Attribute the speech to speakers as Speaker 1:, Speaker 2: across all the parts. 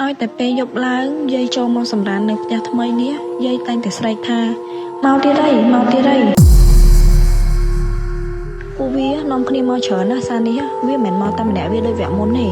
Speaker 1: ឲ្យតែពេលយប់ឡើងយាយចូលមកសម្រាននៅផ្ទះថ្មីនេះយាយតែងតែស្រែកថាមកទៀតអីមកទៀតអីពួកវានាំគ្នាមកច្រើនណាស់សានេះវាមិនមែនមកតែម្នាក់វាដូចវគ្គមុនទេ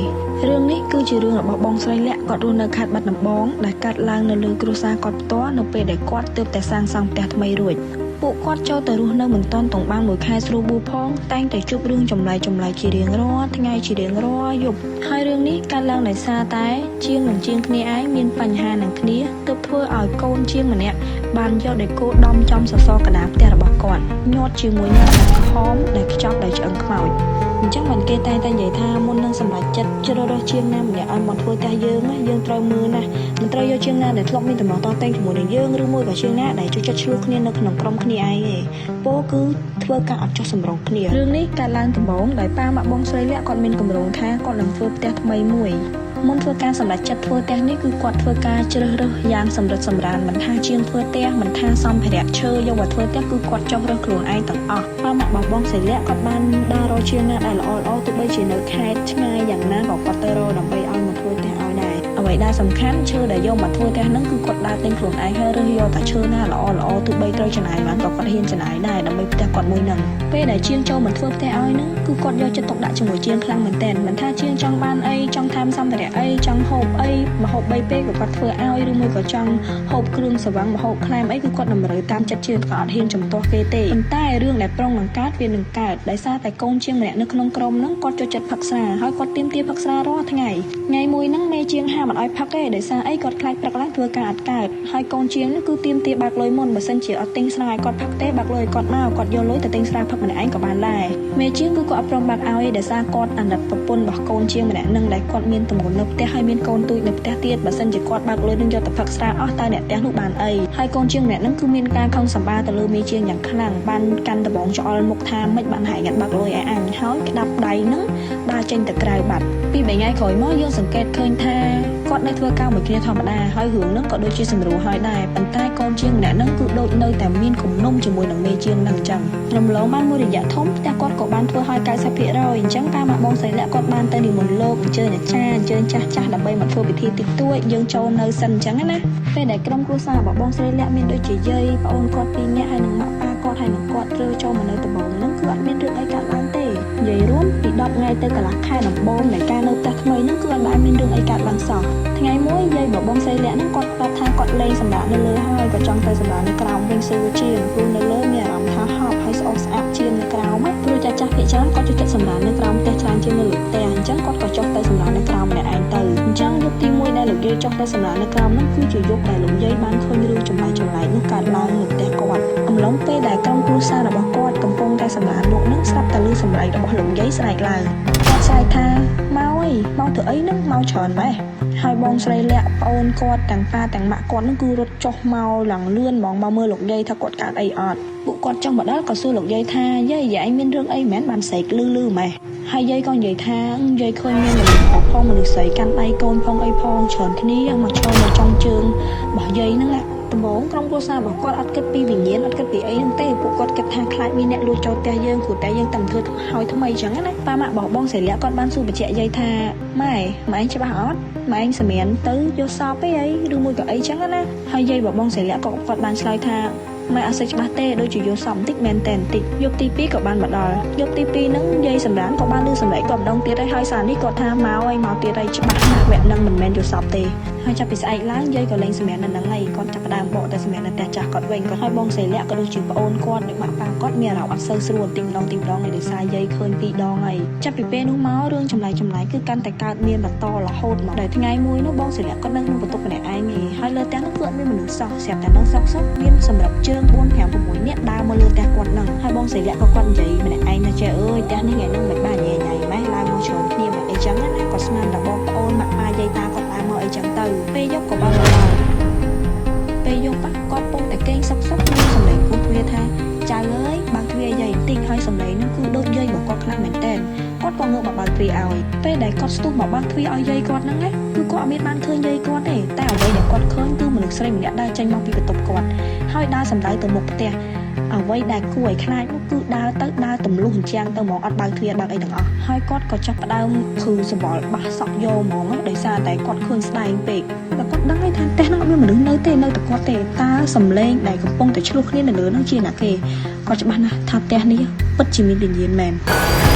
Speaker 1: រឿងនេះគឺជារឿងរបស់បងស្រីលក្ខគាត់រស់នៅខេត្តបាត់ដំបងដែលកាត់ឡើងនៅលើគ្រួសារគាត់ផ្ទាល់នៅពេលដែលគាត់ទើបតែសាងសង់ផ្ទះថ្មីរួចពួកគាត់ចូលទៅរស់នៅមិនទាន់តង់បានមួយខែស្រួលបួផងតែងតែជួបរឿងចម្លែកចម្លែកជារៀងរាល់ថ្ងៃជារៀងរាល់យប់ហើយរឿងនេះកើតឡើងដោយសារតែជាងនឹងជាងគ្នាឯងមានបញ្ហានឹងគ្នាទើបធ្វើឲ្យកូនជាងម្នាក់បានយកដេកូដំចំសសរកណ្ដាលផ្ទះរបស់គាត់ញាត់ជាមួយនឹងក្រដាសក្រហមដែលខ្ចប់ដោយឆ្អឹងខ្មោចអញ្ចឹងបានគេតែងតែនិយាយថាមុននឹងសម្រេចចិត្តជ្រើសរើសជាងណាម្នាក់ឲ្យមកធ្វើផ្ទះយើងណាយើងត្រូវមើលណាមិនត្រូវយកជាងណាដែលធ្លាប់មានតំណតតែងជាមួយនឹងយើងឬមួយក៏ជាងណាដែលចូលចិត្តឆ្លោះគ្នានៅក្នុងក្រុមគ្នាឯងទេពោលគឺធ្វើការអត់ចុះសម្រុងគ្នារឿងនេះកើតឡើងដំបូងដោយប៉ាម៉ាក់បងស្រីលក្ខគាត់មានគម្រោងថាគាត់នឹងធ្វើផ្ទះថ្មីមួយមុនធ្វើការសម្រេចចិត្តធ្វើផ្ទះនេះគឺគាត់ធ្វើការជ្រើសរើសយ៉ាងសម្រិតសម្រានមិនថាជាងធ្វើផ្ទះមិនថាសម្ភារៈឈើយកមកធ្វើផ្ទះគឺគាត់ចុះរើសខ្លួនឯងទាំងអស់ប៉ាម៉ាក់របស់បងស្រីលក្ខគាត់បានដើររកជាងណាដែលល្អល្អទោះបីជានៅខេត្តឆ្ងាយយ៉ាងណាក៏គាត់ទៅរកដើម្បីឲ្យមកធ្វើផ្ទះឲ្យដែរអ្វីដែលសំខាន់ឈើដែលយកមកធ្វើផ្ទះហ្នឹងគឺគាត់ដើរទិញខ្លួនឯងហើយរើសយកតែឈើណាល្អល្អទោះបីត្រូវចំណាយបានក៏គាត់ហ៊ានចំណាយដែរដើម្បីផ្ទះគាត់មួយហ្នឹងពេលដែលជាងចូលមកធ្វើផ្ទះឲ្យហ្នឹងគឺគាត់យកចិត្តទុកដាក់ជាមួយជាងខ្លាំងមែនទែនមិនថាជាងចង់បានអីចង់ថែមសម្ភារៈអីចង់ហូបអីម្ហូប3ពេលក៏គាត់ធ្វើឲ្យឬមួយក៏ចង់ហូបគ្រឿងស្រវឹងម្ហូបក្លែមអីគឺគាត់តម្រូវតាមចិត្តជាងក៏អត់ហ៊ានចំទាស់គេទេប៉ុន្តែរឿងដែលប្រុងនឹងកើតវានឹងកើតដោយសារតែកូនជាងម្នាក់នៅក្នុងក្រុមហ្នឹងគាត់ចូលចិត្តផឹកស្រាហើយគាត់ទាមទារផឹកស្រារាល់ថ្ងៃថ្ងៃមួយហ្នឹងមេជាងហាមអត់ឲ្យផឹកទេដោយសារអីគាត់ខ្លាចព្រឹកឡើងធ្វើការអត់កើតហើយកូនជាងហ្នឹងគឺទាមទារបើកលុយមុនបើសិនជាអត់ទិញស្រាឲ្យគាត់ផឹកទេបើកលុយឲ្យគាត់មកគាត់យកលុយទៅទិញស្រាផឹកម្នាក់ឯងក៏បានដែរមេជាងគឺគាត់អត់ព្រមបើកឲ្យដោយសារគាត់អាណិតប្រពន្ធរបស់កូនជាងម្នាក់ហ្នឹងដែលគាត់មានទម្ងន់នៅផ្ទះហើយមានកូនទូចនៅផ្ទះទៀតបើសិនជាគាត់បើកលុយនឹងយកទៅផឹកស្រាអស់តើអ្នកផ្ទះនោះបានអីហើយកូនជាងម្នាក់ហ្នឹងគឺមានការខឹងសម្បាទៅលើមេជាងយ៉ាងខ្លាំងបានកាន់ដបងច្អល់មុខថាមិនបានហែងបើកលុយឲ្យអញហើយក្តាប់ដៃហ្នឹងដើរចេញទៅក្រៅបាត់ពី3ថ្ងៃក្រោយមកយើងសង្កេតឃើញថាគាត់នៅធ្វើការមួយគ្នាធម្មតាហើយរឿងហ្នឹងក៏ដូចជាសម្រួលហើយដែរប៉ុន្តែកូនជាងម្នាក់ហ្នឹងគឺដូចនៅតែមានគំនុំជាមួយនឹងមេជាងហ្នឹងអញ្ចឹងរំលងបានមួយរយៈធំផ្ទះគាត់ក៏បានធ្វើឲ្យ90%អញ្ចឹងតាមបងស្រីលក្ខគាត់បានទៅនិមន្តលោកអញ្ជើញអាចារ្យអញ្ជើញចាស់ចាស់ដើម្បីមកធ្វើពិធីតិចតួចយើងចូលនៅសិនអញ្ចឹងណាពេលដែលក្រុមគ្រួសាររបស់បងស្រីលក្ខមានដូចជាយាយប្អូនគាត់ពីរនាក់ហើយនិងម៉ាក់ប៉ាគាត់ហើយនិងគាត់រើចូលមកនៅដំបូងហ្នឹងគឺអត់មានរឿងអីកើតឡើងទេនិយាយរួមពី10ថ្ងៃទៅកន្លះខែដំបូងនៃការនៅផ្ទះថ្មីហ្នឹងគឺអត់ដែលមានរឿងអីកើតឡើងសោះថ្ងៃមួយយាយរបស់បងស្រីលក្ខហ្នឹងគាត់ប្រាប់ថាគាត់លេងសម្រាប់នៅលើហើយក៏ចង់ទៅសម្រាប់នៅក្រោមវិញស្រួលជាងព្រោះនៅលើមានអារម្មណ៍ថាហប់ហើយស្អុះស្អាប់ជាងនៅក្រោមព្រោះចាស់ចាស់ភាគច្រើនគាត់ចូលចិត្តសម្រាប់នៅក្រោមផ្ទះច្រើនជាងនៅលើផ្ទះអញ្ចឹងគាត់ក៏ចុះទៅសម្រាប់នៅក្រោមម្នាក់ឯងទៅអញ្ចឹងយប់ទី1ដែលលោកយាយចុះទៅសម្រាប់នៅក្រោមហ្នឹងគឺជាយប់ដែលលោកយាយបានឃើញរឿងចម្លែកចម្លែកនោះកើតឡើងនៅផ្ទះគាត់អំឡុងពេលដែលក្រុមគ្រួសាររបស់គាត់កំពុងតែសម្រានលក់ហ្នឹងស្រាប់តែឮសម្លេងរបស់លោកយាយស្រែកឡើងគាត់ស្រែកថាមកអីមកធ្វើអីហ្នឹងមកច្រើនម៉េះហើយបងស្រីលក្ខប្អូនគាត់ទាំងប៉ាទាំងម៉ាក់គាត់ហ្នឹងគឺរត់ចុះមកឡើងលឿនហ្មងមកមើលលោកយាយថាគាត់កើតអីអត់ពួកគាត់ចុះមកដល់ក៏សួរលោកយាយថាយាយយាយឯងមានរឿងអីមែនបានស្រែកលឺលឺម៉េះហើយយាយក៏និយាយថាយាយឃើញមានមនុស្សប្រុសផងមនុស្សស្រីកាន់ដៃកូនផងអីផងច្រើនគ្នាមកឈរនៅចុងជើងរបស់យាយហ្នឹងណាដំបូងក្រុមគ្រួសាររបស់គាត់អត់គិតពីវិញ្ញាណអត់គិតពីអីហ្នឹងទេពួកគាត់គិតថាខ្លាចមានអ្នកលួចចូលផ្ទះយើងព្រោះតែយើងតែធ្វើហើយថ្មីអញ្ចឹងណាប៉ាម៉ាក់របស់បងស្រីលក្ខគាត់បានសួរបញ្ជាក់យាយថាម៉ែម៉ែឯងច្បាស់អត់ម៉ែឯងសម្រានទៅយកសពអីអីឬមួយក៏អីចឹងណាហើយយាយរបស់បងស្រីលក្ខក៏គាត់បានឆ្លើយថាម៉ែអត់សូវច្បាស់ទេដូចជាយល់សពបន្តិចមែនតែបន្តិចយប់ទី2ក៏បានមកដល់យប់ទី2ហ្នឹងយាយសម្រានក៏បានឮសម្លេងគាត់ម្ដងទៀតហើយហើយសារនេះគាត់ថាមកហើយមកទៀតហើយច្បាស់ណាស់វគ្គហ្នឹងមិនមែនយល់សពទេហើយចាប់ពីស្អែកឡើងយាយក៏លែងសម្រាននៅហ្នឹងហើយគាត់ចាប់ផ្ដើមបកតែសម្រាននៅផ្ទះចាស់គាត់វិញគាត់ឲ្យបងស្រីលក្ខក៏ដូចជាប្អូនគាត់និងម៉ាក់ប៉ាគាត់មានអារម្មណ៍អត់សូវស្រួលបន្តិចម្ដងទីម្ដងនេះដោយសារយាយឃើញពីរដងហើយចាប់ពីពេលនោះមករឿងចម្លែកចម្លែកគឺកាន់តែកើតមានបន្តរហូតមកដែលថ្ងៃមួយនោះបងស្រីលក្ខគាត់នៅក្នុងបន្ទប់ម្នាក់ឯងឯងហើយលើផ្ទះនោះគឺអត់មានមនុស្សសោះស្រាប់តែនៅសុកសុកមានសម្រាប់ជើង4 5 6នាក់ដើរមកលើផ្ទះគាត់ហ្នឹងហើយបងស្រីលក្ខក៏គាត់និយាយម្នាក់ឯងថាចេះអើយផ្ទះនេះថ្ងៃហ្នឹងមិនបានញ៉ៃញ៉ៃម៉េះឡើងមកច្រើនគ្នាមកអីចឹងណាគាត់ស្មានតែបងប្អូនម៉ាក់ប៉ាយាយតាគាត់ដើរមកអីចឹងទៅពេលយប់ក៏បានមកដល់ពេលយប់គាត់ពងតែគេងសុកសុកមានសម្លេងគោះទ្វារថាចៅអើយបើកទ្វារយាយបន្តិចហើយសម្លេងហ្នឹងគឺដូចយាយរបស់គាត់ខ្លាំងមែនតើគាត់ក៏ងើបមកបើកទ្វារឲ្យពេលដែលគាត់ស្ទុះមកបើកទ្វារឲ្យយាយគាត់ហ្នឹងណាគឺគាត់អត់មានបានឃើញយាយគាត់ទេតែអ្វីដែលគាត់ឃើញគឺមនុស្សស្រីម្នាក់ដើរចេញមកពីបន្ទប់គាត់ហើយដើរសម្ដៅទៅមុខផ្ទះ អ្វីដែលគួរឲ្យខ្លាចនោះគឺដើរទៅដើរទម្លុះអញ្ចាំងទៅហ្មងអត់បើកទ្វារបើកអីទាំងអស់ហើយគាត់ក៏ចាប់ផ្ដើមភឺសបល់បាសសក់យកហ្មងដោយសារតែគាត់ឃើញស្ដែងពេកតែគាត់ដឹងហើយថាផ្ទះហ្នឹងអត់មានមនុស្សនៅទេនៅតែគាត់ទេតើសំឡេងដែលកំពុងតែឆ្លោះគ្នានៅលើហ្នឹងជាអ្នកគេគាត់ច្បាស់ណាស់ថាផ្ទះនេះពិតជាមានវិញ្ញាណមែន។